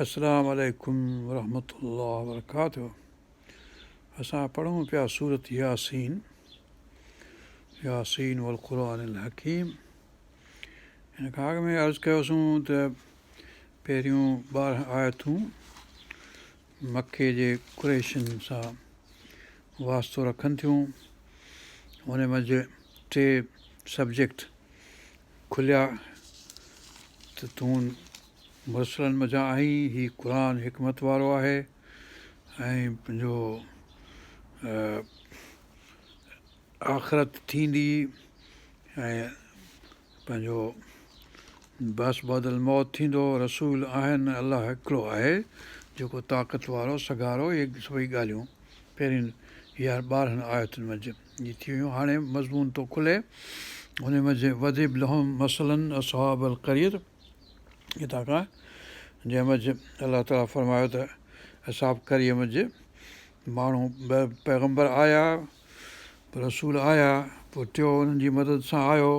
السلام عليڪم ورحمة الله وبرڪاته اسان پڙهون پيا سورة ياسين ياسين والقرآن الحڪيم هن کان اڳ ۾ عرض ڪيوسون ته پهريون 12 آيتون مڪي جي قريشن سان واسطو رکن ٿيون ان منجهه ٽي سبجيڪٽ کليا ته تون مرسلن منجهان آهين، هي قرآن حڪمت وارو آهي ۽ پنهنجو آخرت ٿيندي ۽ پنهنجو بعث بعد الموت ٿيندو، رسول آهن، الله هڪڙو آهي جيڪو طاقت وارو سگهارو اهي سڀئي ڳالهيون پهرين 12 آيتن منجهه. جي ٿي ويون هاڻي مضمون ٿو کلي ان منجهه واضرب لهم مثلا اصحاب القرية هتان کان جنهن منجهه الله تعاليٰ فرمايو ته اصحاب قرية منجهه ماڻهو پيغمبر آيا رسول آيا پوء ٽيون انهن جي مدد سان آيو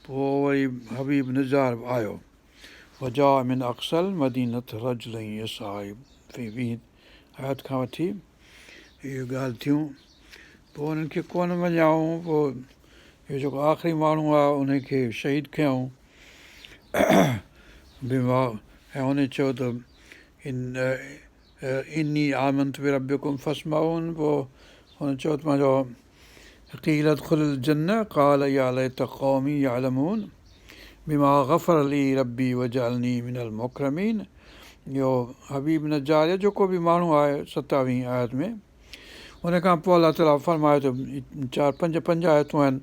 پوء وري حبيب نجار به آيو وجاء من اقصي المدينة رجل يسعي في 20 آيت کان وٺي اهي ڳالهه ٿيون پوء انهن کي ڪونه مڃيائون پوء اهو جيڪو آخري ماڻهو آهي ان کي شهيد ڪيائون بما ۽ ان چيو ته اني آمنت بربڪم فاسمعون پوء هن چيو ته پنهنجو قيل ادخل الجنة قال يا ليت قومي يعلمون بما غفر لي ربي وجعلني من المڪرمين اهو حبيب نجار يا جيڪو به ماڻهو آهي ستاويهين آيت ۾ ان کان پوء الله تعاليٰ فرمايو ته چار پنج پنج آيتون آهن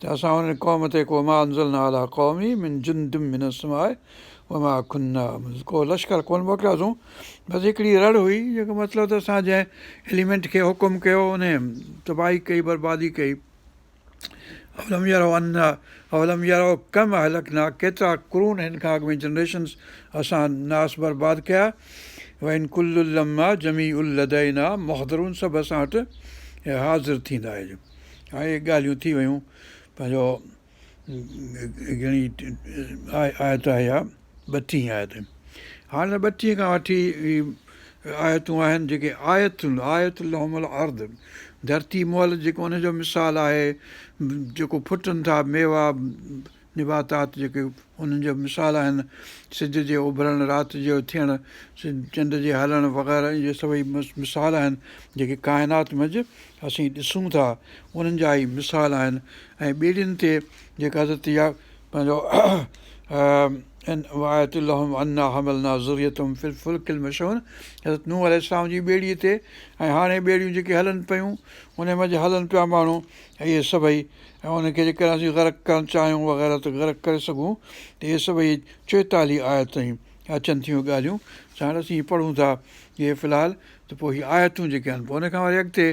ته اسان انهن قوم تي ڪو ما انزلنا علي قومه من جند من السماء وما ڪنا ڪو لشڪر ڪونه موڪلياسون بس هڪڙي رڙ هئي جيڪو مطلب ته اسان جنهن ايليمينٽ کي حڪم ڪيو ان تباهي ڪئي بربادي ڪئي اولم يروا انا اولم يروا ڪم اهلڪنا ڪيترا قرون هن کان اڳ ۾ جنريشنز اسان ناس برباد ڪيا وان ڪل لما جميع لدينا محضرون سڀ اسان وٽ حاضر ٿيندا اهي اهي ڳالهيون ٿي ويون پنهنجو گهڻي آيت آهي اها 32 آيت هاڻي 32 کان وٺي آيتون آهن جيڪي آيت آية لهم الارض ڌرتي مئل جيڪو ان جو مثال آهي جيڪو ڦٽن ٿا ميوا نباتات جيڪي انهن جو مثال آهن سج جي اڀرڻ رات جو ٿيڻ چنڊ جي هلڻ وغيره اهي سڀئي مثال آهن جيڪي ڪائنات منجهه اسين ڏسون ٿا انهن جا ئي مثال آهن ۽ ٻيڙين تي جيڪا حضرت يا پنهنجو وآية لهم انا حملنا ذريتهم في الفلڪ المشحون حضرت نوح عليه السلام جي ٻيڙي تي ۽ هاڻي ٻيڙيون جيڪي هلن پيون ان منجهه هلن پيا ماڻهو اهي سڀئي ۽ ان کي جيڪڏهن اسين غرق ڪرڻ چاهيون وغيره ته غرق ڪري سگهون ته اهي سڀئي 44 آيت تائين اچن ٿيون ڳالهيون هاڻي اسين پڙهون ٿا اهي في الحال ته پوء هي آيتون جيڪي آهن پوء ان کان وري اڳتي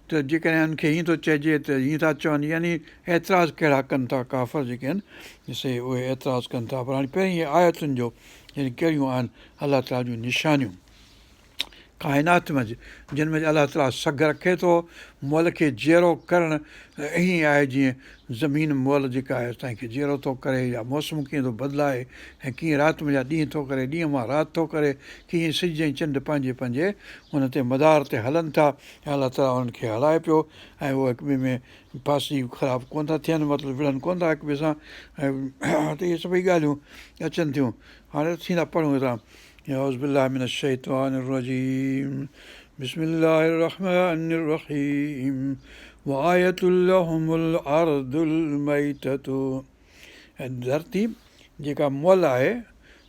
ته جيڪڏهن انهن کي هيئن ٿو چئجي ته هيئن ٿا چون يعني اعتراض ڪهڙا ڪن ٿا ڪافر جيڪي آهن سي اهي اعتراض ڪن ٿا پر هاڻي پهرين هي آيتن جو يعني ڪهڙيون آهن الله تعاليٰ جون نشانيون ڪائنات منجهه جن منجهه الله تعاليٰ سگهه رکي ٿو مئل کي جيئرو ڪرڻ ائين آهي جيئن زمين مئل جيڪا آهي تنهن کي جيئرو ٿو ڪري يا موسم ڪيئن ٿو بدلائي ۽ ڪيئن رات منجهان ڏينهن ٿو ڪري، ڏينهن مان رات ٿو ڪري، ڪيئن سج ۽ چنڊ پنهنجي پنهنجي ان تي مدار تي هلن ٿا ۽ الله تعاليٰ انهن کي هلائي پيو ۽ اهي هڪ ٻئي ۾ ڦاسي خراب ڪونه ٿا ٿين مطلب وڙهن ڪونه ٿا هڪ ٻئي سان ۽ ته اهي سڀئي ڳالهيون اچن ٿيون هاڻي ٿيندا پڙهون هتان اعوذ بالله من الشيطان الرجيم بسم الله الرحمن الرحيم وآية لهم الارض الميتة ۽ ڌرتي جيڪا مئل آهي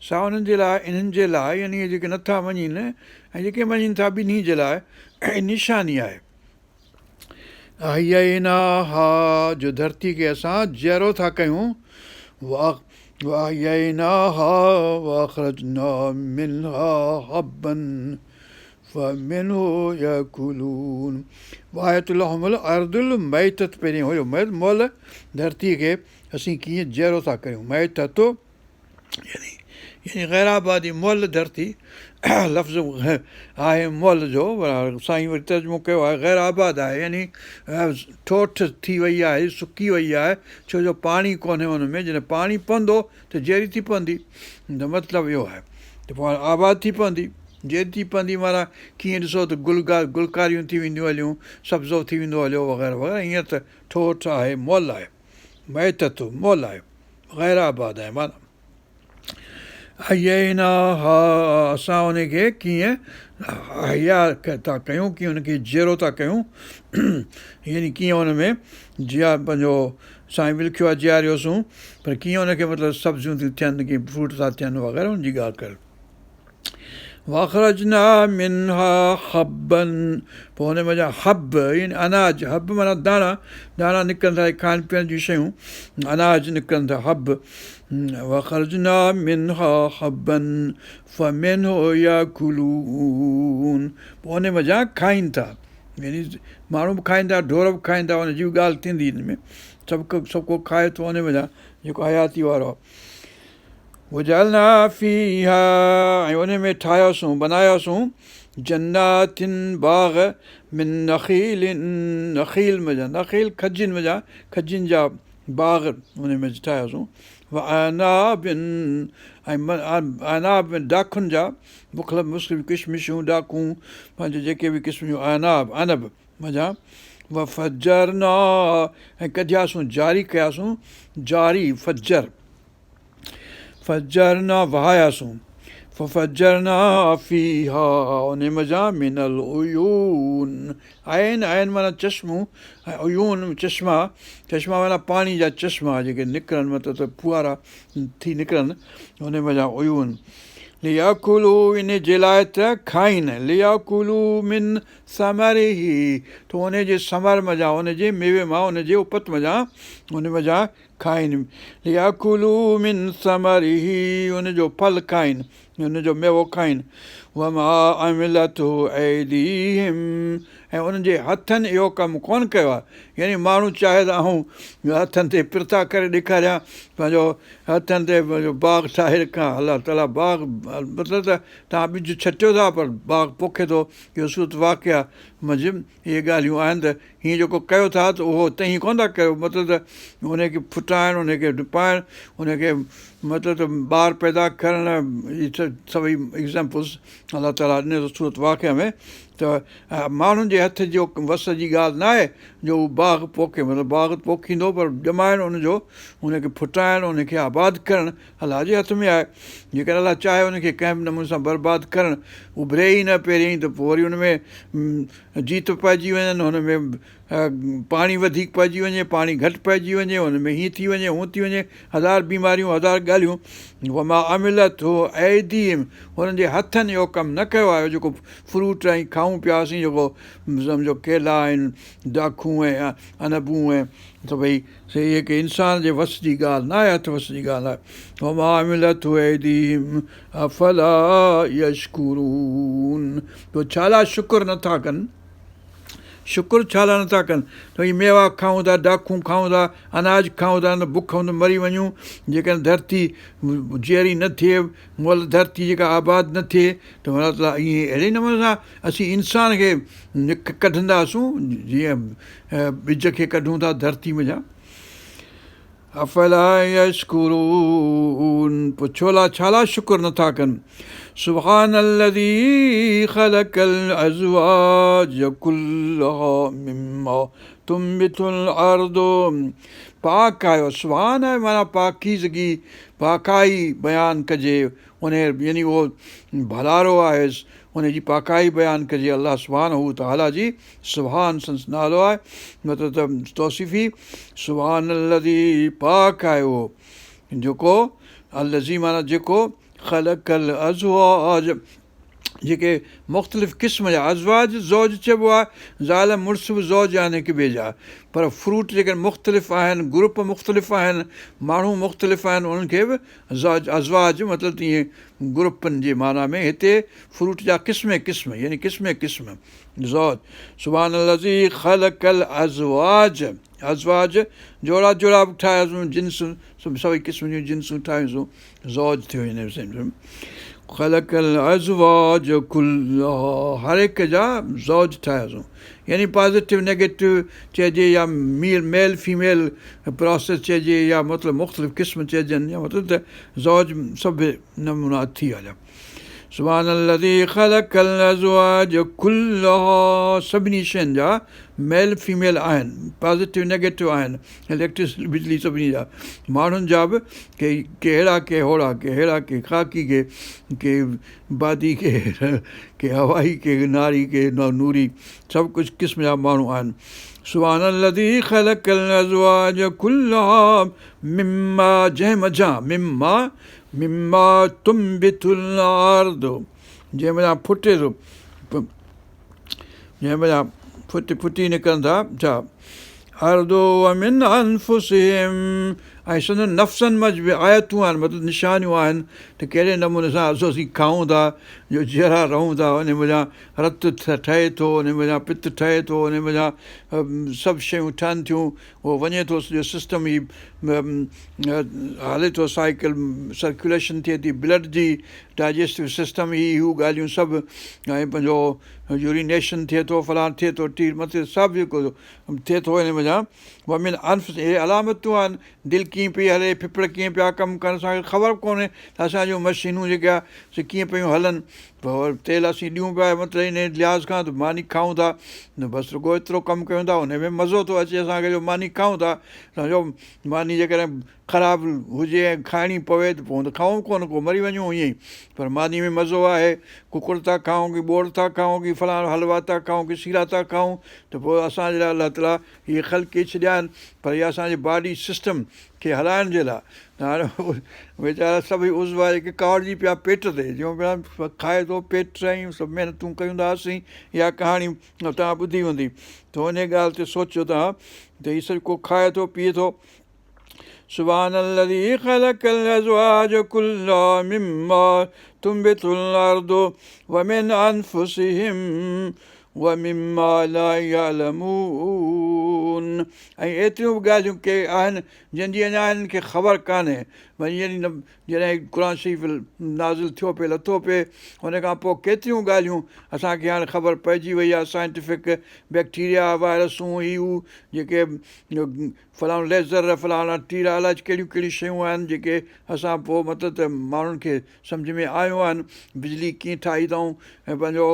سا انهن جي لاء انهن جي لاء يعني اهي جيڪي نٿا مڃين ۽ جيڪي مڃين ٿا ٻنهي جي لاء نشاني آهي احييناها جو ڌرتي کي اسان جيئرو ٿا ڪيون واحييناها واخرجنا منها حبا فمنه ياڪلون وآية لهم الارض الميتة پهرين هيو مئل ڌرتي کي اسين ڪيئن جيئرو ٿا ڪريون ميتة يعني يعني غير آبادي مئل ڌرتي لفظ آهي مئل جو سائين وري ترجمو ڪيو آهي غير آباد آهي يعني ٺوٺ ٿي وئي آهي سڪي وئي آهي ڇو جو پاڻي ڪونهي ان ۾ جڏهن پاڻي پوندو ته جيئري ٿي پوندي ته مطلب اهو آهي ته پوء هاڻي آباد ٿي پوندي. جيئري ٿي پوندي معنيٰ ڪيئن ڏسو ته گل گلڪاريون ٿي وينديون هليون، سبزو ٿي ويندو هليو وغيره وغيره هينئر ته ٺوٺ آهي مئل آهي ميتة مئل آهي غير آباد آهي معنيٰ احييناها اسان ان کي ڪيئن احيا ٿا ڪيون ڪيئن ان کي جيئرو ٿا ڪيون يعني ڪيئن ان ۾ جيا پنهنجو سائين به لکيو آهي جياريوسون پر ڪيئن ان کي مطلب سبزيون ٿيون ٿين ڪيئن فروٽ ٿا ٿين وغيره ان جي ڳالهه ڪر واخرجنا منها حبا پوء ان منجهان حب يعني اناج حب معنيٰ داڻا داڻا نڪرن ٿا کائڻ پيئڻ جون شيون اناج نڪرن ٿا حب واخرجنا منها حبا فمنه ياڪلون پوء ان منجهان کائين ٿا يعني ماڻهو به کائين ٿا ڍور به کائين ٿا ان جي به ڳالهه ٿيندي هن ۾ سڀ سڀ ڪو کائي ٿو ان منجهان جيڪو حياتي وارو آهي وجعلنا فيها ۽ ان ۾ ٺاهيوسون، بنايوسون، جنات باغ من نخيل نخيل منجهان نخيل کجين منجهان کجين جا باغ ان ۾ ٺاهيوسون واعناب ۽ اعناب ۾ ڊاکن جا مختلف مختلف ڪشمشون ڊاکون پنهنجو جيڪي به قسم جون اعناب عنب منجهان وفجرنا ۽ ڪڍياسون جاري ڪياسون جاري فجر فجرنا وهاياسون ففجرنا فيها ان منجهان من العيون عين عين معنيٰ چشمو ۽ عيون چشما چشما معنيٰ پاڻي جا چشما جيڪي نڪرن مطلب ته ڦوهارا ٿي نڪرن ان منجهان عيون لياڪلوا ان جي لاء ته کائين لياڪلوا من ثمره ته ان جي ثمر منجهان ان جي ميوي مان ان جي اپت منجهان ان منجهان کائين، لياڪلوا من ثمره ان جو ڦل کائين، ان جو ميوو کائين، وما عملته ايديهم ۽ انهن جي هٿن اهو ڪم ڪونه ڪيو آهي، يعني ماڻهو چاهي ته آئون هٿن تي پرتا ڪري ڏيکاريان پنهنجو هٿن تي پنهنجو باغ ٺاهي رکان، الله تعاليٰ باغ مطلب ته توهان ٻج ڇٽيو ٿا پر باغ پوکي ٿو اهو سورت واقعه منجهه اهي ڳالهيون آهن ته هيئن جيڪو ڪيو ٿا ته اهو توهين ڪونه ٿا ڪيو مطلب ته ان کي ڦٽائڻ ان کي ڊپائڻ ان کي مطلب ته ٻار پيدا ڪرڻ اهي سڀئي ايگزامپلس الله تعاليٰ ڏني ٿو سورت واقعه ۾ ته ماڻهن جي هٿ جو وس جي ڳالهه نه آهي جو هو باغ پوکي مطلب باغ پوکيندو پر ڄمائڻ ان جو ان کي ڦٽائڻ ان کي آباد ڪرڻ الله جي هٿ ۾ آهي جيڪڏهن الله چاهي ان کي ڪنهن به نموني سان برباد ڪرڻ اڀري ئي نه پهريائين ته پوء وري ان ۾ جيت پئجي وڃن، هن ۾ پاڻي وڌيڪ پئجي وڃي، پاڻي گهٽ پئجي وڃي، هن ۾ هيئن ٿي وڃي، هونئن ٿي وڃي، هزار بيماريون، هزار ڳالهيون. وما عملته ايديهم هنن جي هٿن اهو ڪم نه ڪيو آهي جيڪو فروٽ ۽ کائون پيا اسين جيڪو سمجهو ڪيلا ۽ ڊاکون ۽ انبون ۽ سڀئي سي اهي ڪي انسان جي وس جي ڳالهه نه آهي هٿ وس جي ڳالهه آهي وما عملته ايديهم افلا يشڪرون پوء ڇا لاء شڪر نه ٿا ڪن؟ شڪر ڇا لاء نه ٿا ڪن؟ ته هي ميوا کائون ٿا، ڊاکون کائون ٿا، اناج کائون ٿا نه بک هوند مري وڃون، جيڪڏهن ڌرتي جيئري نه ٿئي، مئل ڌرتي جيڪا آباد نه ٿئي ته الله تعاليٰ ائين اهڙي نموني سان اسين انسان کي ڪڍنداسون جيئن ٻج کي ڪڍون ٿا ڌرتي منجهان. افلا يشڪرون پوء ڇولا ڇالاء شڪر نٿا ڪن؟ سبحان الذي خلق الازواج كلها مما تنبت الارض پاڪ آهيو سبحان آهي معنيٰ پاڪيزگي پاڪائي بيان ڪجي ان يعني اهو ڀلارو آهي ان جي پاڪائي بيان ڪجي الله سبحانه وتعاليٰ جي سبحان سندس نالو آهي مطلب ته توصيفي سبحان الذي پاڪ آهي اهو جيڪو الذي معنيٰ جيڪو خلق الازواج جيڪي مختلف قسم جا ازواج زوج چئبو آهي زال مڙس به زوج آهن هڪ ٻئي جا پر فروٽ جيڪي مختلف آهن گروپ مختلف آهن ماڻهو مختلف آهن انهن کي به زوج ازواج مطلب ته ائين گروپن جي معنيٰ ۾ هتي فروٽ جا قسم قسم يعني قسم قسم زوج سبحان الذي خلق الازواج ازواج جوڙا جوڙا به ٺاهياسون جنسون سڀئي قسم جون جنسون ٺاهيونسون زوج ٿيو يعني خلق الازواج ڪلها هر هڪ جا زوج ٺاهياسون يعني پازيٽو نيگيٽو چئجي يا ميل ميل فيميل پراسيس چئجي يا مطلب مختلف قسم چئجن يا مطلب ته زوج سڀ نمونا ٿي هليا سبحان الذي خلق الازواج ڪلها سڀني شين جا ميل فيميل آهن پازيٽو نيگيٽو آهن اليڪٽرسٽي بجلي سڀني جا ماڻهن جا به ڪي ڪي ههڙا ڪي هوڙا ڪي ههڙا ڪي خاڪي ڪي ڪي بادي ڪي ڪي هوائي ڪي ناري ڪي نوري سڀ ڪجهه قسم جا ماڻهو آهن سبحان الذي خلق الازواج ڪلها مما جنهن منجهان مما مما تنبت الارض جنهن منجهان ڦٽي ٿو جنهن منجهان ڦٽ ڦٽي نڪرن ٿا ڇا ارض ومن انفسهم ۽ سندن نفسن منجه به آيتون آهن مطلب نشانيون آهن ته ڪهڙي نموني سان اسين کائون ٿا جو جيئرا رهون ٿا ان منجهان رت ٺهي ٿو ان منجهان پت ٺهي ٿو ان منجهان سڀ شيون ٺهن ٿيون اهو وڃي ٿو سڄو سسٽم هي هلي ٿو سائيڪل سرڪيوليشن ٿئي ٿي بلڊ جي ڊائجسٽو سسٽم هي هو ڳالهيون سڀ ۽ پنهنجو يورينيشن ٿئي ٿو فلان ٿئي ٿو ٽير مٿي سڀ جيڪو ٿئي ٿو ان منجهان ومن انفس اهي علامتون آهن دل ڪيئن پئي هلي ڦڦڙ ڪيئن پيا ڪم ڪن اسانکي خبر به ڪونهي ته اسان جون مشينون جيڪي آهي سي ڪيئن پيون هلن پوء تيل اسين ڏيون پيا مطلب ان لحاظ کان ته ماني کائون ٿا بس رڳو ايترو ڪم ڪيون ٿا ان ۾ مزو ٿو اچي اسانکي جو ماني کائون ٿا سمجهو ماني جيڪڏهن خراب هجي ۽ کائڻي پوي ته پوء ته کائون ڪونه ڪو مري وڃون ائين ئي پر ماني ۾ مزو آهي ڪڪڙ ٿا کائون ڪي ٻوڙ ٿا کائون ڪي فلاڻو حلوا ٿا کائون ڪي سيرا ٿا کائون ته پوء اسان جي لاء الله تعاليٰ اهي خلقي ڇڏيا آهن پر اهي اسان جي باڊي سسٽم کي هلائڻ جي لاء ته هاڻي ويچارا سڀئي عضوا جيڪي ڪاوڙجي پيا پيٽ تي جو کائي ٿو پيٽ ۽ سڀ محنتون ڪيون ٿا اسين اها ڪهاڻي توهان ٻڌي هوندي ته ان ڳالهه تي سوچيو توهان ته هي سڀ ڪو کائي ٿو پيئي ٿو سبحان الذي خلق الازواج كلها مما تنبت الارض ومن انفسهم ومما لا يعلمون ۽ ايتريون به ڳالهيون ڪي آهن جن جي اڃا هنن کي خبر ڪانهي جڏهن قرآن شريف نازل ٿيو پئي لٿو پئي ان کان پوء ڪيتريون ڳالهيون اسان کي هاڻي خبر پئجي وئي آهي سائنٽيفڪ بيڪٽيريا وائرسون هي هو جيڪي فلاڻو ليزر فلاڻا ٽيرا الائي ڪهڙيون ڪهڙيون شيون آهن جيڪي اسان پوء مطلب ته ماڻهن کي سمجهه ۾ آيون آهن بجلي ڪيئن ٺاهي اٿئون ۽ پنهنجو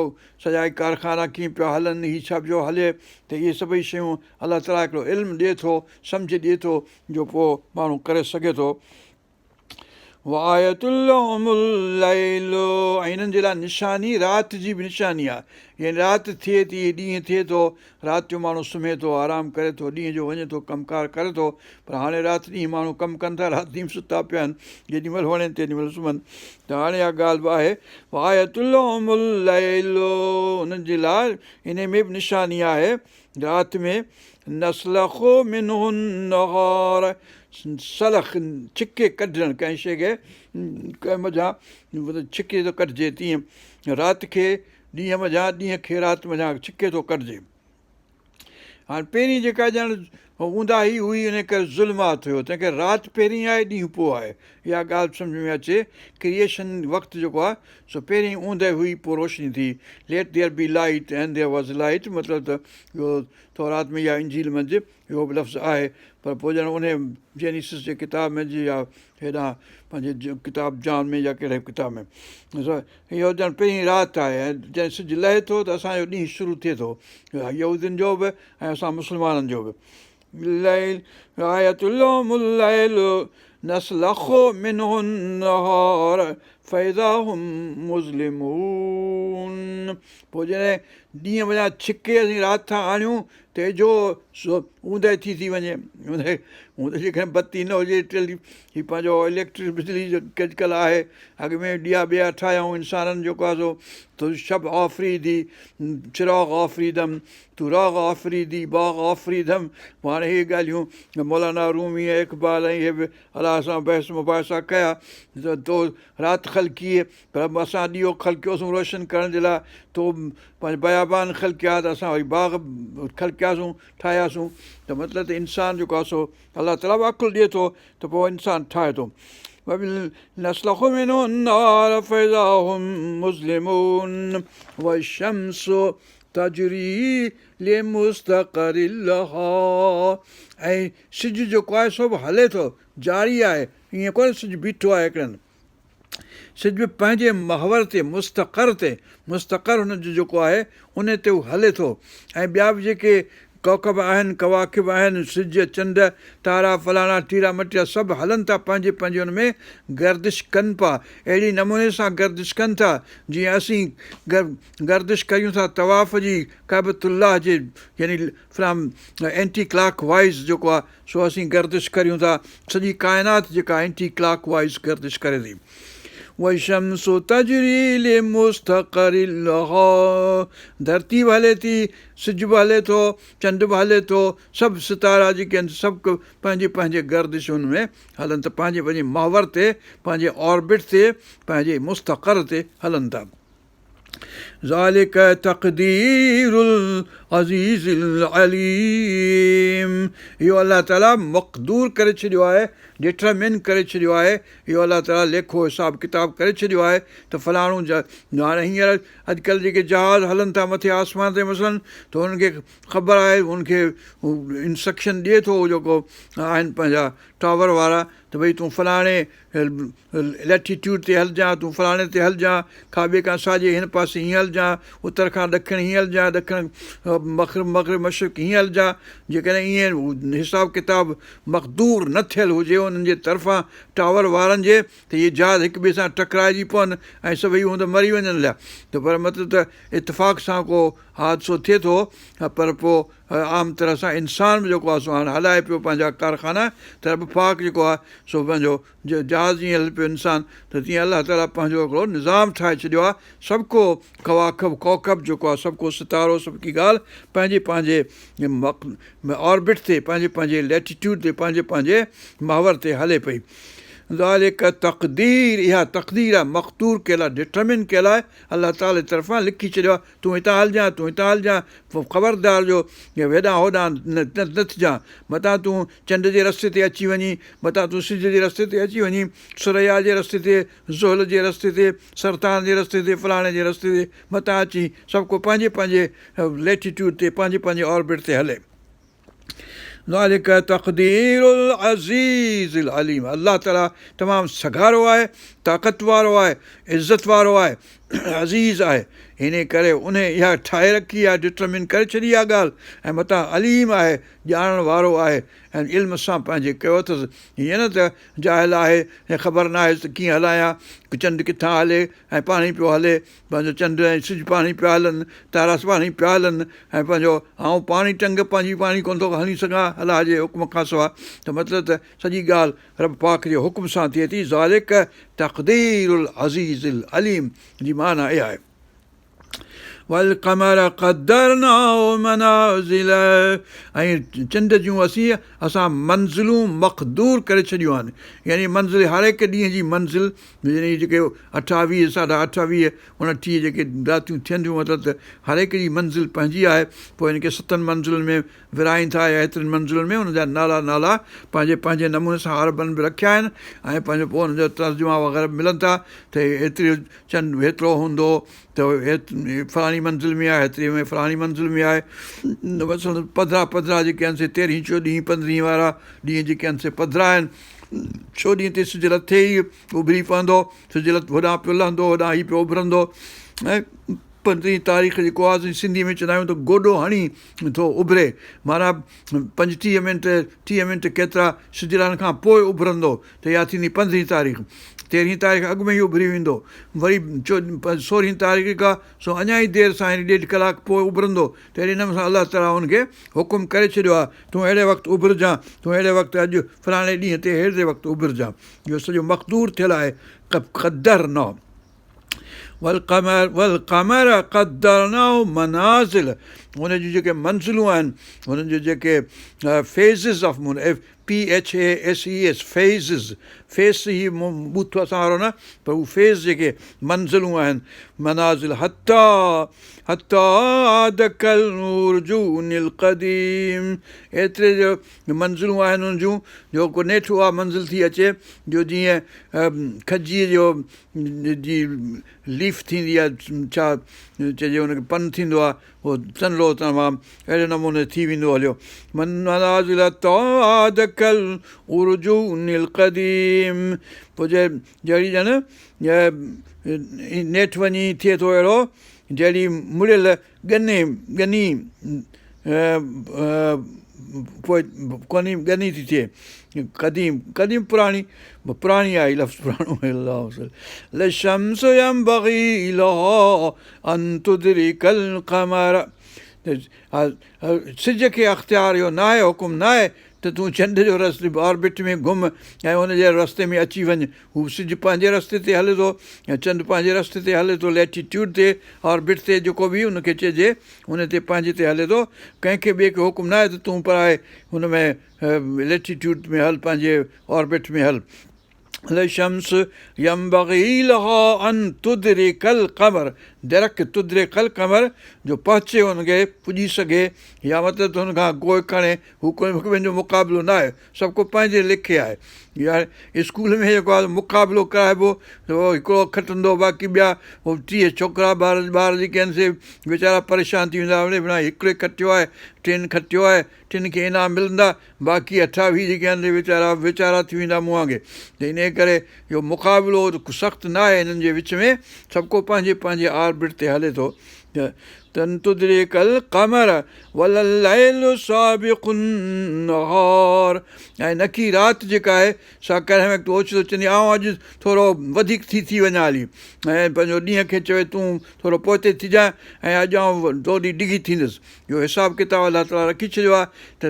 سڄا ڪارخانا ڪيئن پيا هلن هي ڇا پيو هلي ته اهي سڀئي شيون الله تعاليٰ هڪڙو علم ڏئي ٿو سمجهه ڏئي ٿو جو پوء ماڻهو ڪري سگهي ٿو وآية لهم الليل ۽ انهن جي لاء نشاني رات جي به نشاني آهي يعني رات ٿئي ٿي ڏينهن ٿئي ٿو رات جو ماڻهو سمهي ٿو آرام ڪري ٿو ڏينهن جو وڃي ٿو ڪم ڪار ڪري ٿو پر هاڻي رات ڏينهن ماڻهو ڪم ڪن ٿا رات ڏينهن ستا پيا آهن جيڏي مهل وڻين تيڏي مهل سمهن ته هاڻي اها ڳالهه به آهي وآية لهم الليل انهن جي لاء انهي ۾ به نشاني آهي رات ۾ نسلخ منه النهار سلخ ڇڪي ڪڍڻ ڪنهن شيء کي ڪنهن منجهان ڇڪي ٿو ڪڍجي تيئن رات کي ڏينهن منجهان ڏينهن کي رات منجهان ڇڪي ٿو ڪڍجي هاڻي پهرين جيڪا ڄڻ اونداهي هئي ان ڪري ظلمات هيو تنهن ڪري رات پهرين آئي ڏينهن پوء آئي اها ڳالهه سمجه ۾ اچي ڪريئيشن وقت جيڪو آهي سو پهرين اوندهه هئي پوء روشني ٿي Let there be light and there was light مطلب ته اهو تورات ۾ يا انجيل منجه اهو به لفظ آهي پر پوء ڄڻ انهي جينيسس جي ڪتاب ۾ يا هيڏانهن پنهنجي ڪتاب جان ۾ يا ڪهڙي به ڪتاب ۾ اهو ڄڻ پهرين رات آهي ۽ جڏهن سج لهي ٿو ته اسان جو ڏينهن شروع ٿئي ٿو يهودين جو به ۽ اسان مسلمانن جو به الليل آية لهم الليل نسلخ منه النهار فاذا هم مظلمون پوء جڏهن ڏينهن منجهان ڇڪي اسين رات ٿا آڻيون ته اجهو اوندهه ٿي ٿي وڃي اوندهه جيڪڏهن بتي نه هجي ٽيلي هي پنهنجو اليڪٽرڪ بجلي اڄڪلهه آهي اڳ ۾ ڏيئا ٻيا ٺاهيائون انسانن جيڪو آهي سو تو شب آفريدي چراغ آفريدم تو راغ آفريدي باغ آفريدم پوء هاڻي اهي ڳالهيون مولانا رومي ۽ اقبال ۽ اهي به الله سان بحث مباحثا ڪيا ته تو رات خلقيئي پر اسان ڏيئو خلقيوسون روشن ڪرڻ جي لاء تو پنهنجو بيابان خلقيا ته اسان وري باغ خلقياسون ٺاهياسون ته مطلب ته انسان جيڪو آهي سو الله تعاليٰ به عقل ڏئي ٿو ته پوء انسان ٺاهي ٿو نسلخ منه النهار فاذا هم مظلمون والشمس تجري لمستقر لها ۽ سج جيڪو آهي سو به هلي ٿو جاري آهي ائين ڪونهي سج بيٺو آهي هڪڙي هنڌ سج به پنهنجي محور تي مستقر تي مستقر هن جو جيڪو آهي ان تي هو هلي ٿو ۽ ٻيا به جيڪي ڪوڪب آهن ڪواڪب آهن سج چنڊ تارا فلاڻا ٽيرا مٽيرا سڀ هلن ٿا پنهنجي پنهنجي ان ۾ گردش ڪن پا اهڙي نموني سان گردش ڪن ٿا جيئن اسين گردش ڪريون ٿا طواف جي ڪعبة الله جي يعني فرام اينٽي ڪلاڪ وائيز جيڪو آهي سو اسين گردش ڪريون ٿا، سڄي ڪائنات جيڪا اينٽي ڪلاڪ وائيز گردش ڪري ٿي. والشمس تجري لمستقر لها ڌرتي به هلي ٿي، سج به هلي ٿو، چنڊ به هلي ٿو، سڀ ستارا جيڪي آهن سڀ پنهنجي پنهنجي گردش ان ۾ هلن ٿا، پنهنجي پنهنجي محور تي، پنهنجي آربٽ تي، پنهنجي مستقر تي هلن ٿا. ذلڪ تقدير العزيز العليم اهو الله تعالي مقدور ڪري ڇڏيو آهي ڊٽرمن ڪري ڇڏيو آهي اهو الله تعالي ليکو حساب ڪتاب ڪري ڇڏيو آهي ته فلاڻو هاڻي هينئر اڄڪلهه جيڪي جهاز هلن ٿا مٿي آسمان تي مثلاً ته انهن کي خبر آهي انهن کي انسٽرڪشن ڏئي ٿو جيڪو آهن پنهنجا ٽاور وارا ته ڀئي تون فلاڻي ليٽيٽيوڊ تي هلجان، تون فلاڻي تي هلجان، کاٻي کان ساڄي هن پاسي هيئن هلجان، اتر کان ڏکڻ هيئن هلجان، ڏکڻ مغرب مغرب مشرق هيئن هلجان، جيڪڏهن ائين حساب ڪتاب مقدور نه ٿيل هجي انهن جي طرفان ٽاور وارن جي ته اهي جهاز هڪ ٻئي سان ٽڪرائجي پون ۽ سڀئي هوند مري وڃن هليا ته پر مطلب ته اتفاق سان ڪو حادثو ٿئي ٿو پر پوء عام طرح سان انسان به جيڪو آهي سو هاڻ هلائي پيو پنهنجا ڪارخانا ته رب پاڪ جيڪو آهي سو پنهنجو جهاز جيئن هلي پيو انسان ته تيئن الله تعاليٰ پنهنجو هڪڙو نظام ٺاهي ڇڏيو آهي سڀ ڪو ڪواڪب ڪوڪب جيڪو آهي سڀ ڪو ستارو سڀ ڪي ڳالهه پنهنجي پنهنجي آربٽ تي پنهنجي پنهنجي ليٽيٽيوڊ تي پنهنجي پنهنجي محور تي هلي پئي ذالڪ تقدير اها تقدير آهي مقدور ڪيل آهي ڊٽرمن ڪيل آهي الله تعاليٰ جي طرفان لکي ڇڏيو آهي تون هتان هلجان، تون هتان هلجان، خبردار جو هيڏانهن هوڏانهن نه ٿجان، متان تون چنڊ جي رستي تي اچي وڃين، متان تون سج جي رستي تي اچي وڃين، ثريا جي رستي تي، زحل جي رستي تي، سرطان جي رستي تي، فلاڻي جي رستي تي متان اچين، سڀ ڪو پنهنجي پنهنجي ليٽيٽيوڊ تي، پنهنجي پنهنجي آربٽ تي هلي. ذلڪ تقدير العزيز العليم الله تعالي تمام سگهارو آهي، طاقت وارو آهي، عزت وارو آهي، عزيز آهي، انهي ڪري انهي اها ٺاهي رکي آهي، ڊٽرمن ڪري ڇڏي آهي ڳالهه ۽ متان عليم آهي، ڄاڻڻ وارو آهي ۽ علم سان پنهنجي ڪيو اٿس، هيئن نه ته جاهل آهي ۽ خبر ناهيس ته ڪيئن هلايان، چنڊ ڪٿان هلي ۽ پاڻهي پيو هلي، پنهنجو چنڊ ۽ سج پاڻهي پيا هلن، تارا پاڻهي پيا هلن ۽ پنهنجو آئون پاڻهي ٽنگ پنهنجي پاڻهي ڪونه ٿو هڻي سگهان الله جي حڪم کان سواء ته مطلب ته سڄي ڳالهه رب پاڪ جي حڪم سان ٿئي ٿي ذالڪ تقدير العزيز العليم جي معنيٰ اها آهي. والقمر قدرناه منازل ۽ چنڊ جون اسين اسان منزلون مقدور ڪري ڇڏيون آهن يعني منزل هر هڪ ڏينهن جي منزل يعني جيڪي اٺاويهه ساڍا اٺاويهه اڻٽيهه جيڪي راتيون ٿين ٿيون مطلب ته هر هڪ جي منزل پنهنجي آهي پوء هن کي ستن منزلن ۾ ورهائين ٿا يا هيترين منزلن ۾ ان جا نالا نالا پنهنجي پنهنجي نموني سان عربن به رکيا آهن ۽ پنهنجو پوء ان جا ترجما وغيره به ملن ٿا ته هيتري چنڊ هيترو هوندو ته فلاڻي منزل ۾ آهي هيتري ۾ فلاڻي منزل ۾ آهي مثلاً پڌرا پڌرا جيڪي آهن سي تيرهين چوڏهين پندرهين وارا ڏينهن جيڪي آهن سي پڌرا آهن چوڏهين تي سج لٿي ئي اڀري پوندو، سج هوڏانهن پيو لهندو هوڏانهن هي پيو اڀرندو ۽ پندرهين تاريخ جيڪو آهي اسين سنڌي ۾ چوندا آهيون ته گوڏو هڻي ٿو اڀري معنيٰ پنجٽيهه منٽ ٽيهه منٽ ڪيترا سج لهڻ کان پوء اڀرندو ته اها ٿيندي پندرهين تاريخ تيرهين تاريخ اڳ ۾ ئي اڀري ويندو وري سورهين تاريخ جيڪا سو اڃا ئي دير سان يعني ڏيڍ ڪلاڪ پوء اڀرندو ته اهڙي نموني سان الله تعاليٰ ان کي حڪم ڪري ڇڏيو آهي تون اهڙي وقت اڀرجان، تون اهڙي وقت اڄ فلاڻي ڏينهن تي ههڙي وقت اڀرجان. اهو سڄو مقدور ٿيل آهي قدرناه والقمر والقمر قدرناه منازل ان جون جيڪي منزلون آهن، هنن جون جيڪي phases of moon, P H A S E S، phases، face هي ٻوٿ اسان وارو نه پر هو فيز جيڪي منزلون آهن، منازل حتيٰ حتيٰ عاد ڪالعرجون القديم ايتري جو منزلون آهن ان جون جو ڪو نيٺ اها منزل ٿي اچي جو جيئن کجيء جو جي ليف ٿيندي آهي ڇا چئجي ان کي پن ٿيندو آهي اهو تنلو تمام اهڙي نموني ٿي ويندو هليو منازل حتيٰ عاد ڪالعرجون القديم پوء جي جهڙي ڄڻ نيٺ وڃي ٿئي ٿو اهڙو جهڙي مڙيل ڳني ڳني پوء ڪوني ڳني ٿي ٿئي قديم قديم پراڻي پراڻي آهي لفظ پراڻو لا الشمس ينبغي لها ان تدرڪ القمر سج کي اختيار اهو ناهي حڪم ناهي ته تون چنڊ جو رستي آربٽ ۾ گهم ۽ ان جي رستي ۾ اچي وڃ. هو سج پنهنجي رستي تي هلي ٿو ۽ چنڊ پنهنجي رستي تي هلي ٿو ليٽيٽيوڊ تي آربٽ تي جيڪو به ان کي چئجي ان تي پنهنجي تي هلي ٿو. ڪنهن کي ٻئي کي حڪم ناهي ته تون پرائي هن ۾ ليٽيٽيوڊ ۾ هل پنهنجي آربٽ ۾ هل. لا الشمس ينبغي لها ان تدرڪ القمر درڪ تدرڪ القمر جو پهچي ان کي پڄي سگهي يا مطلب ته هن کان گوء کڻي هو ڪو هڪ ٻئي جو مقابلو نه آهي سڀ ڪو پنهنجي ليکي آهي يا اسڪول ۾ جيڪو آهي مقابلو ڪرائبو ته اهو هڪڙو کٽندو باقي ٻيا هو 30 ڇوڪرا ٻار ٻار جيڪي آهن سي ويچارا پريشان ٿي ويندا هڪڙي کٽيو آهي ٽن کٽيو آهي ٽن کي انعام ملندا باقي 28 جيڪي آهن سي ويچارا ويچارا ٿي ويندا مون وانگي ته انهيء ڪري اهو مقابلو سخت ناهي هنن جي وچ ۾ سڀ ڪو پنهنجي پنهنجي آربٽ تي هلي ٿو ته ان تدرڪ القمر ولا الليل سابق النهار ۽ نڪي رات جيڪا آهي سا ڪنهن وقت اوچتو چوندي آئون اڄ ٿورو وڌيڪ ٿي ٿي وڃان هلي ۽ پنهنجو ڏينهن کي چوي تون ٿورو پوئتي ٿجانء ۽ اڄ آئون ٿوري ڊگهي ٿيندس اهو حساب ڪتاب الله تعاليٰ رکي ڇڏيو آهي ته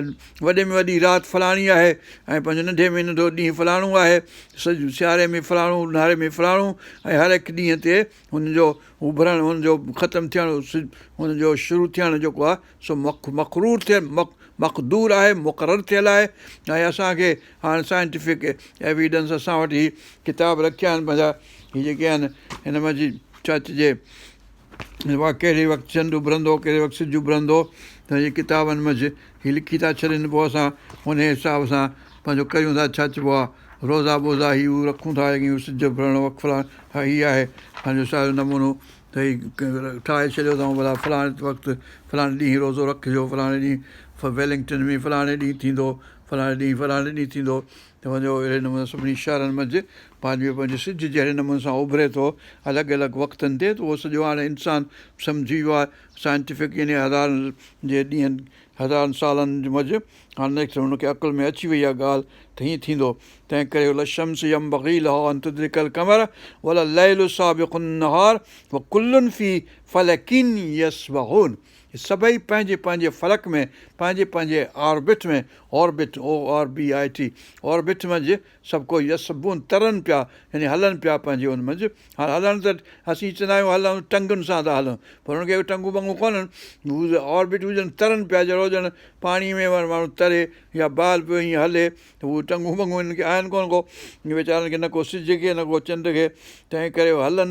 وڏي ۾ وڏي رات فلاڻي آهي ۽ پنهنجو ننڍي ۾ ننڍو ڏينهن فلاڻو آهي، سياري ۾ فلاڻو، اونهاري ۾ فلاڻو ۽ هر هڪ ڏينهن تي هن جو اڀرڻ، هن جو ختم ٿيڻ، هن جو شروع ٿيڻ جيڪو آهي سو مقرور ٿيل، مقدور آهي، مقرر ٿيل آهي ۽ اسان کي هاڻ سائنٽيفڪ ايويڊنس اسان وٽ هي ڪتاب رکيا آهن پنهنجا هي جيڪي آهن هن منجهه ڇا چئجي اها ڪهڙي وقت چنڊ اڀرندو، ڪهڙي وقت سج اڀرندو ته هي ڪتابن منجهه هي لکي ٿا ڇڏين پوء اسان انهي حساب سان پنهنجو ڪريون ٿا ڇا چئبو آهي روزا ٻوزا هي هو رکون ٿا هي سج اڀرڻ وقت فلاڻ هي آهي پنهنجو سارو نمونو ته هي ٺاهي ڇڏيو اٿئون ڀلا فلاڻي وقت فلاڻي ڏينهن روزو رکجو فلاڻي ڏينهن ويلنگٽن ۾ فلاڻي ڏينهن ٿيندو فلاڻي ڏينهن فلاڻي ڏينهن ٿيندو ته وڃو اهڙي نموني سڀني شهرن منجهه پنهنجي پنهنجي سج جهڙي نموني سان اڀري ٿو الڳ الڳ وقتن تي ته اهو سڄو هاڻي انسان سمجهي ويو آهي سائنٽيفڪ يعني هزارن جي ڏينهن هزارن سالن منجهه هاڻي نيٺ هن کي عقل ۾ اچي وئي آهي ڳالهه ته هيئن ٿيندو تنهن ڪري لا الشمس ينبغي لها ان تدرڪ القمر ولا الليل سابق النهار وڪل في فلڪ يسبحون سڀئي پنهنجي پنهنجي فلڪ ۾ پنهنجي پنهنجي آربٽ ۾ Orbit، ORBIT، orbit منجهه سڀ ڪو يسبحون ترن پيا يعني هلن پيا پنهنجي ان منجهه. هاڻ هلڻ ته اسين چوندا آهيون هلون ٽنگن سان ٿا هلون پر انهن کي ٽنگون ٻنگون ڪونهن هو آربٽ هو ڄڻ ترن پيا جهڙو ڄڻ پاڻي ۾ ماڻهو تري يا بال پيو ائين هلي ته هو ٽنگون ٻنگون هنن کي آهن ڪونه ڪو ويچارن کي نه ڪو سج کي نه ڪو چنڊ کي تنهن ڪري هلن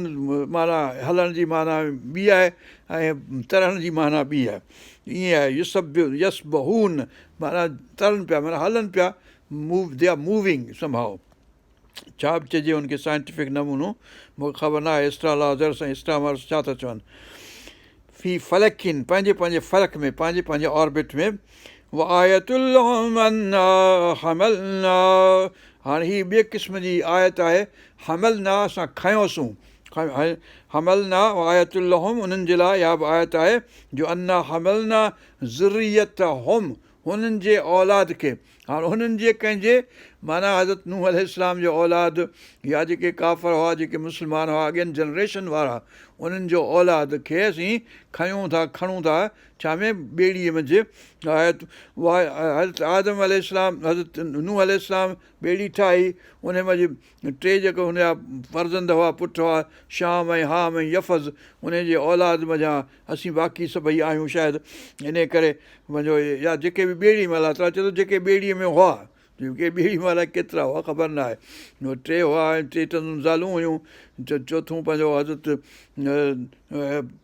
معنيٰ هلڻ جي معنيٰ ٻي آهي ۽ ترڻ جي معنيٰ ٻي آهي ائين آهي يسب يسبحون معنيٰ ترن پيا معنيٰ هلن پيا move they are moving somehow ڇا به چئجي ان کي سائنٽيفڪ نمونو مون کي خبر ناهي اسٽرالاجرس ۽ اسٽرامرس ڇا ٿا چون في فلڪ پنهنجي پنهنجي فلڪ ۾ پنهنجي پنهنجي آربٽ ۾ وآية لهم انا حملنا هاڻي هي ٻئي قسم جي آيت آهي حملنا اسان کنيوسون حملنا وآية لهم انهن جي لاء اها به آيت آهي جو انا حملنا ذريتهم هنن جي اولاد کي. هاڻ انهن جي ڪنهن جي معنيٰ حضرت نوح عليه السلام جو اولاد يا جيڪي ڪافر هئا جيڪي مسلمان هئا اڳين جنريشن وارا انهن جو اولاد کي اسين کڻون ٿا کڻون ٿا ڇا ۾ ٻيڙيء منجهه حضرت آدم عليه السلام حضرت نوح عليه السلام ٻيڙي ٺاهي ان منجهه ٽي جيڪي هن جا فرزند هئا پٽ هئا شام ۽ حام ۽ يفث انهي جي اولاد منجهان اسين باقي سڀئي آهيون شايد انهي ڪري پنهنجو يا جيڪي به ٻيڙي ۾ الله تعاليٰ چئي ٿو جيڪي ٻيڙي ۾ هئا جيڪي ٻيڙي ۾ الائي ڪيترا هئا خبر نه آهي ٽي هئا ۽ ٽي سندن زالون هيون چوٿون پنهنجو حضرت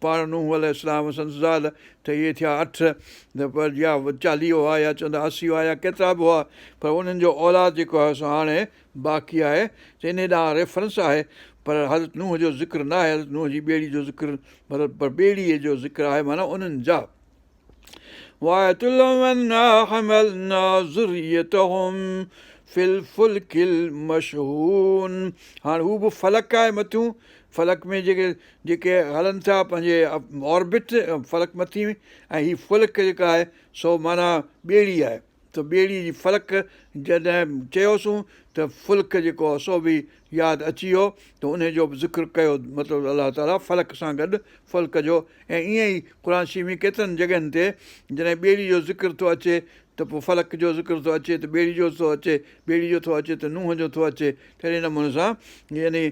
پاڻ نوح عليه السلام سندس زال ته اهي ٿيا اٺ ته پر يا 40 هئا يا چوندا 80 هئا يا ڪيترا به هئا پر انهن جو اولاد جيڪو آهي سو هاڻي باقي آهي ته انهي ڏانهن ريفرنس آهي پر حضرت نوح جو ذڪر نه آهي حضرت نوح جي ٻيڙي جو ذڪر مطلب پر ٻيڙي جو ذڪر آهي معنيٰ انهن جا وآية لهم أنا حملنا ذريتهم في الفلڪ المشحون هاڻ هو به فلڪ آهي مٿيون فلڪ ۾ جيڪي جيڪي هلن ٿا پنهنجي آربٽ فلڪ مٿي ۽ هي فلڪ جيڪا آهي سو معنيٰ ٻيڙي آهي ته ٻيڙي جي فلڪ جڏهن چيوسون ته فلڪ جيڪو آهي سو به ياد اچي ويو ته انهي جو به ذڪر ڪيو مطلب الله تعالي فلڪ سان گڏ فلڪ جو ۽ ائين ئي قرآن شريف ۾ ڪيترن جڳهين تي جڏهن ٻيڙي جو ذڪر ٿو اچي ته پوء فلڪ جو ذڪر ٿو اچي ته ٻيڙي جو ٿو اچي ٻيڙي جو ٿو اچي ته نوح جو ٿو اچي ته اهڙي نموني سان يعني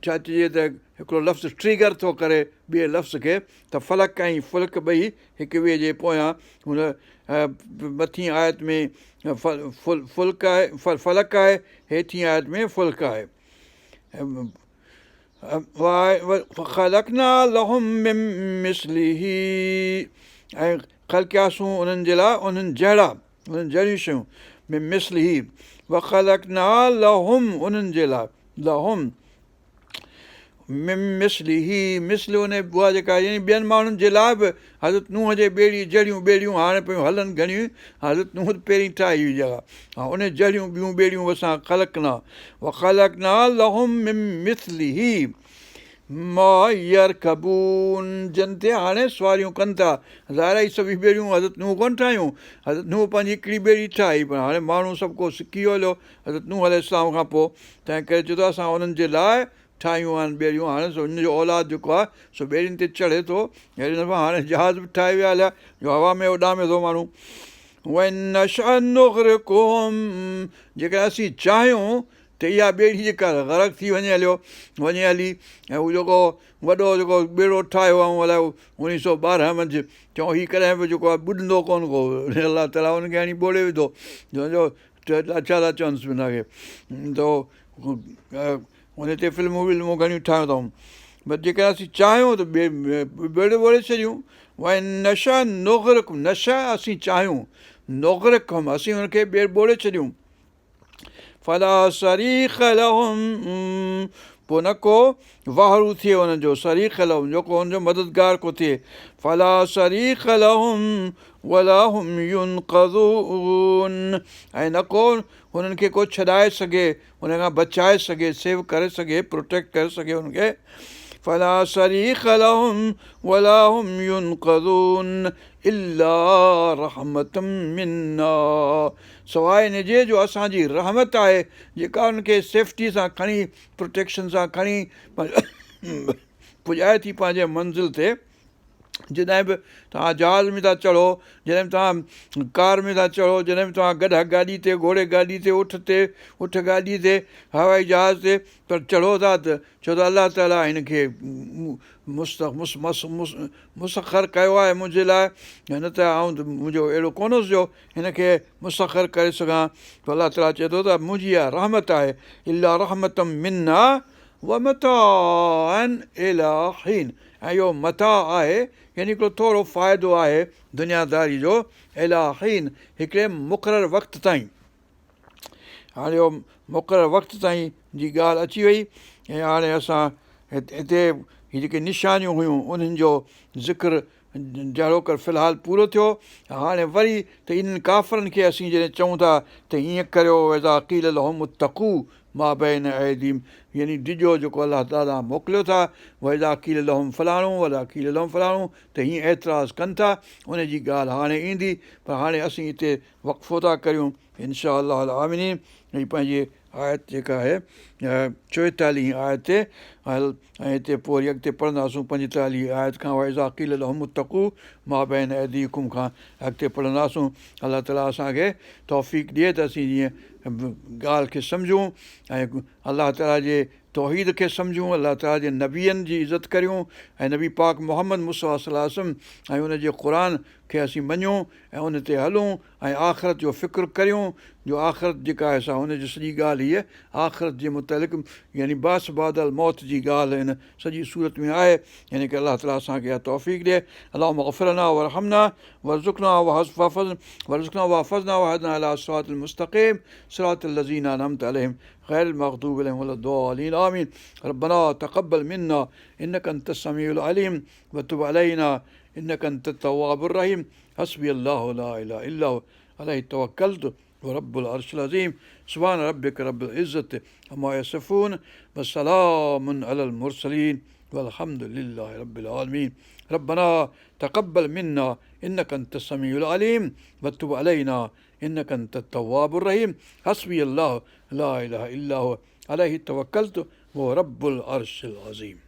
ڇا چئجي ته هڪڙو لفظ ٽريگر ٿو ڪري ٻئي لفظ کي ته فلڪ ۽ فلڪ ٻئي هڪ ٻئي جي پويان هن مٿين آيت ۾ فلڪ آهي فلڪ آهي هيٺين آيت ۾ فلڪ آهي. وخلقنا لهم من مثله ۽ خلقياسون انهن جي لاء انهن جهڙا انهن جهڙيون شيون من مثله وخلقنا لهم انهن جي لاء لهم من مثله مثل ان اها جيڪا يعني ٻين ماڻهن جي لاء به حضرت نوح جي ٻيڙي جهڙيون ٻيڙيون هاڻي پيون هلن گهڻيون حضرت نوح پهرين ٺاهي هئي جيڪا ها ان جهڙيون ٻيون ٻيڙيون اسان خلقنا وخلقنا لهم من مثله ما يرڪبون جن تي هاڻي سواريون ڪن ٿا ظاهر آهي سڀ ٻيڙيون حضرت نوح ڪونه ٺاهيون حضرت نوح پنهنجي هڪڙي ٻيڙي ٺاهي پر هاڻي ماڻهو سڀ ڪو سکي ويو هليو حضرت نوح عليه السلام کان پوء، تنهن ڪري چئي ٿو اسان انهن جي لاء ٺاهيون آهن ٻيڙيون، هاڻي سو ان جو اولاد جيڪو آهي سو ٻيڙين تي چڙهي ٿو، اهڙي دفعا هاڻي جهاز به ٺاهي ويا هليا جو هوا ۾ اڏامي ٿو ماڻهو. وان نشأ نغرقهم جيڪڏهن اسين چاهيون ته اها ٻيڙي جيڪا غرق ٿي وڃي هليو وڃي هلي ۽ هو جيڪو وڏو جيڪو ٻيڙو ٺاهيو آئون الائي 1912 منجهه چئون هي ڪڏهن به جيڪو آهي ٻڏندو ڪونه ڪو الله تعاليٰ ان کي هڻي ٻوڙي وڌو جو ڇا ٿا چونس هن کي ته ان تي فلمون ولمون گهڻيون ٺاهيون اٿئون بس جيڪڏهن اسين چاهيون ته ٻيڙو ٻوڙي ڇڏيون وان نشأ نغرقهم نشأ اسين چاهيون نغرقهم اسين هن کي ٻيڙ ٻوڙي ڇڏيون فلا صريخ لهم پوء نه ڪو واهرو ٿئي انهن جو صريخ لهم جو ڪو ان جو مددگار ڪو ٿئي فلا صريخ لهم ولا هم ينقذون ۽ نه ڪو هنن کي ڪو ڇڏائي سگهي ان کان بچائي سگهي سيو ڪري سگهي پروٽيڪٽ ڪري سگهي ان کي فلا صريخ لهم ولا هم ينقذون الا رحمة منا سواء ان جي جو اسان جي رحمت آهي جيڪا ان کي سيفٽي سان کڻي پروٽيڪشن سان کڻي پڄائي ٿي پنهنجي منزل تي جڏهن به توهان جهاز ۾ ٿا چڙهو، جڏهن به توهان ڪار ۾ ٿا چڙهو، جڏهن به توهان گڏهه گاڏي تي، گهوڙي گاڏي تي، اٺ تي، اٺ گاڏي تي، هوائي جهاز تي پر چڙهو ٿا ته ڇو ته الله تعاليٰ هن کي مسخر ڪيو آهي منهنجي لاء نه ته آئون ته منهنجو اهڙو ڪونه هوس جو هن کي مسخر ڪري سگهان ته الله تعاليٰ چئي ٿو ته منهنجي اها رحمت آهي الا رحمة منا ومتاعا الي حين ۽ اهو متاع آهي يعني هڪڙو ٿورو فائدو آهي دنياداري جو الي حين هڪڙي مقرر وقت تائين هاڻي اهو مقرر وقت تائين جي ڳالهه اچي وئي ۽ هاڻي اسان هتي هي جيڪي نشانيون هيون انهن جو ذڪر جهڙوڪر في الحال پورو ٿيو. هاڻي وري ته انهن ڪافرن کي اسين جڏهن چئون ٿا ته هيئن ڪريو واذا قيل لهم اتقوا ما بين ايديهم يعني ڊڄو جيڪو الله تعاليٰ ڏانهن موڪليو ٿا واذا قيل لهم فلاڻو واذا قيل لهم فلاڻو ته هيئن اعتراض ڪن ٿا ان جي ڳالهه هاڻي ايندي پر هاڻي اسين هتي وقفو ٿا ڪريون ان شاء الله العالمين هي پنهنجي آيت جيڪا آهي چوئيتاليهين آيت تي ۽ هتي پوء وري اڳتي پڙهنداسون پنجيتاليهين آيت کان واذا قيل لهم اتقوا ما بين ايديڪم کان اڳتي پڙهنداسون الله تعالي اسان کي توفيق ڏئي ته اسين جيئن ڳالهه کي سمجهون ۽ الله تعالي جي توحيد کي سمجهون الله تعالي جي نبين جي عزت ڪريون ۽ نبي پاڪ محمد مصطفيٰ صلي الله عليه وسلم ۽ ان جي قرآن کي اسين مڃون ۽ ان تي هلون ۽ آخرت جو فڪر ڪريون جو آخرت جيڪا آهي سا ان جي سڄي ڳالهه هيء آخرت جي متعلق يعني بعث بعد الموت جي ڳالهه هن سڄي سورت ۾ آهي يعني ڪه الله تعالي اسان کي اها توفيق ڏئي اللهم اغفر لنا وارحمنا وارزقنا وارزقنا واحفظنا واهدنا الي الصراط المستقيم صراط الذين انعمت عليهم غير المغضوب عليهم ولا الضالين آمين ربنا تقبل منا انك انت السميع العليم وتب علينا انك انت التواب الرحيم حسبي الله لا اله الا هو عليه توڪلت هو رب العرش العظيم سبحان ربك رب العزة عما يصفون وسلام علي المرسلين والحمد لله رب العالمين ربنا تقبل منا انك انت السميع العليم وتب علينا انك انت التواب الرحيم حسبي الله لا اله الا هو عليه توڪلت وهو رب العرش العظيم.